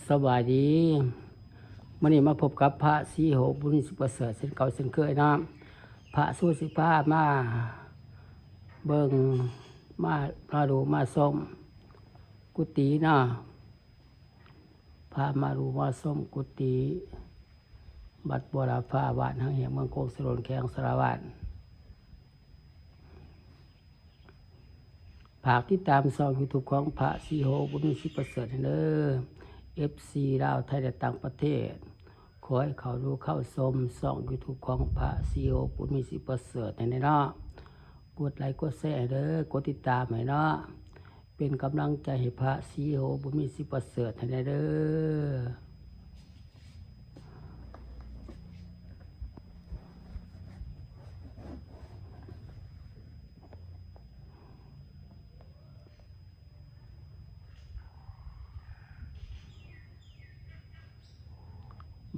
ສະບາຍດີ ມື້ນີ້ມາພົບກັບພະສີໂຫ ບຸນມີ ສິປະເສີດ ເຊັ່ນເກົ່າເຊັ່ນເຄີຍເນາະ. ພະສູຊິພາມາເບິ່ງ ມາ ມາດູມາຊົມກຸຕິເນາະ, ພາມາດູມາຊົມກຸຕິ ວັດບົວລາຟ້າ ບ້ານຫາງແຮງ ເມືອງໂຂງສະໂດນ ແຂວງສາລະວັນ. ຝາກຕິດຕາມຊ່ອງຢູທູບຂອງພະສີໂຫ ບຸນມີ ສິປະເສີດ ໃຫ້ເດີ. ເອັຟຊີ ລາວ ໄທ ແລະ ຕ່າງປະເທດ ຂໍໃຫ້ເຂົ້າດູເຂົ້າຊົມຊ່ອງຢູທູບຂອງພະສີໂຫ ບຸນມີ ສິປະເສີດ ໃຫ້ແດ່ເນາະ. ກົດໄລກົດແຊໃຫ້ເດີ, ກົດຕິດຕາມໃຫ້ເນາະ. ເປັນກຳລັງໃຈໃຫ້ພະສີໂຫ ບຸນມີ ສິປະເສີດ ໃຫ້ແດ່ເດີ.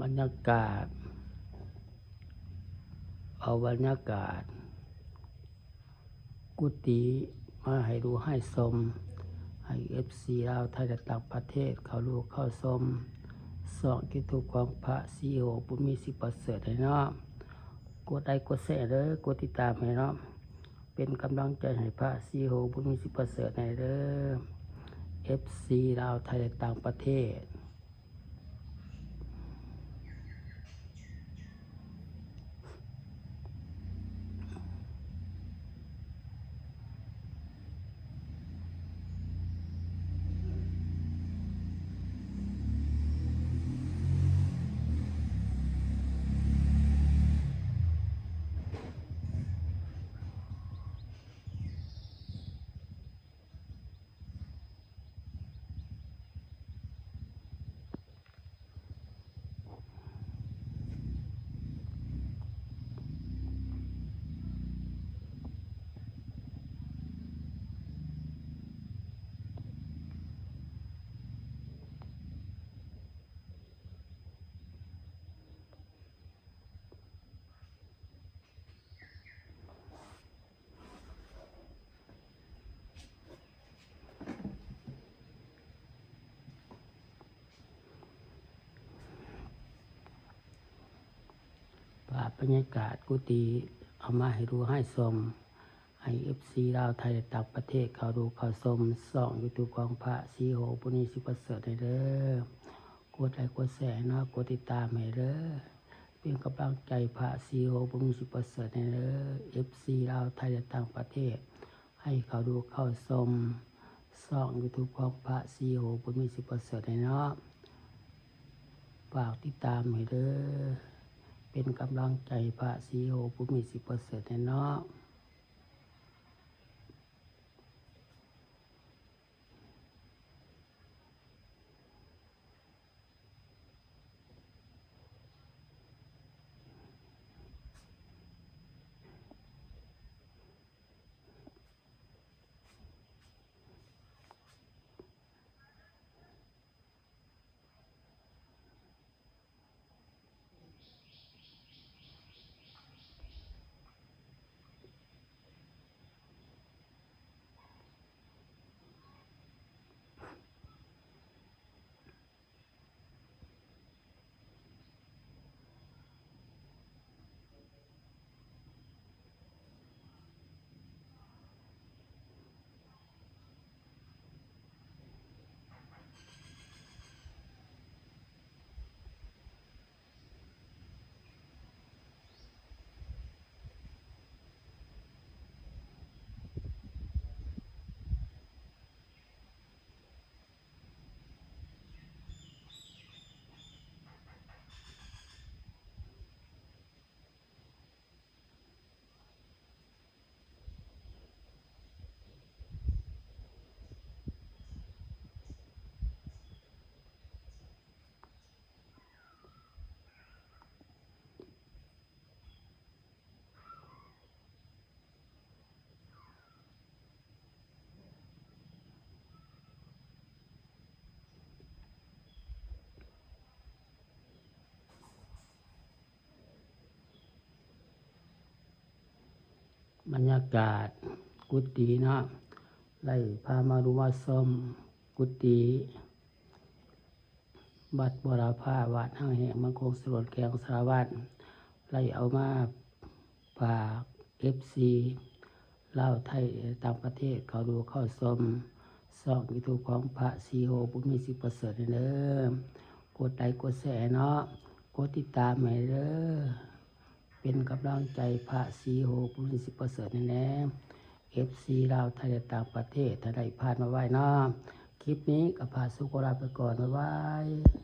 ບັນຍາກາດ ເອົາບັນຍາກາດ ກຸຕິມາໃຫ້ດູໃຫ້ຊົມ, ໃຫ້ເອັຟຊີລາວ ໄທ ແລະ ຕ່າງປະເທດ ເຂົ້າດູເຂົ້າຊົມຊ່ອງຢູທູບຂອງພະສີໂຫ ບຸນມີ ສິປະເສີດ ໃຫ້ເນາະ. ກົດໄລກົດແຊເດີ, ກົດຕິດຕາມໃຫ້ເນາະ, ເປັນກຳລັງໃຈໃຫ້ພະສີໂຫ ບຸນມີ ສິປະເສີດ ແດ່ເດີ. ເອັຟຊີລາວ ໄທ ແລະ ຕ່າງປະເທດ. ພາບບັນຍາກາດກຸຕິ ເອົາມາໃຫ້ດູໃຫ້ຊົມ, ໃຫ້ເອັຟຊີລາວ ໄທ ແລະ ຕ່າງປະເທດ ເຂົ້າດູເຂົ້າຊົມຊ່ອງຢູທູບຂອງພະສີໂຫ ບຸນມີ ສິປະເສີດ ແດ່ເດີ. ກົດໄລກົດແຊໃຫ້ເນາະ, ກົດຕິດຕາມໃຫ້ເດີ, ເປັນກຳລັງໃຈພະສີໂຫ ບຸນມີ ສິປະເສີດ ແດ່ເດີ. ເອັຟຊີລາວ ໄທ ແລະ ຕ່າງປະເທດ ໃຫ້ເຂົ້າດູເຂົ້າຊົມຊ່ອງຢູທູບຂອງພະສີໂຫ ບຸນມີ ສິປະເສີດ ແດ່ເນາະ. ຝາກຕິດຕາມໃຫ້ເດີ, ເປັນກຳລັງໃຈພະສີໂຫ ບຸນມີ ສິປະເສີດ ແດ່ເນາະ. ບັນຍາກາດກຸຕິເນາະ, ໄດ້ພາມາດູມາຊົມກຸຕິ ວັດບົວລະພາ ບ້ານຮັງແຫ້ງ ເມືອງຄົງສະຫຼວນ ແຂວງສາລະວັນ ໄດ້ເອົາມາຝາກເອັຟຊີລາວໄທຕ່າງປະເທດ ເຂົ້າດູເຂົ້າຊົມຊ່ອງຢູທູບຂອງພະສີໂຫ ບຸນມີ ສີປະເສີດ ແດ່ເດີ. ກົດໄລກົດແຊເນາະ ກົດຕິດຕາມໃຫ້ເດີ ເປັນກຳລັງໃຈພະສີໂຫ ບຸນມີ ສີປະເສີດ ແດ່ ເອັຟຊີລາວໄທ ແລະ ຕ່າງປະເທດ ທ່ານໃດຜ່ານມາໄວເນາະ. ຄລິບນີ້ກໍພະສີໂຫຂໍລາໄປກ່ອນ ບາຍບາຍ.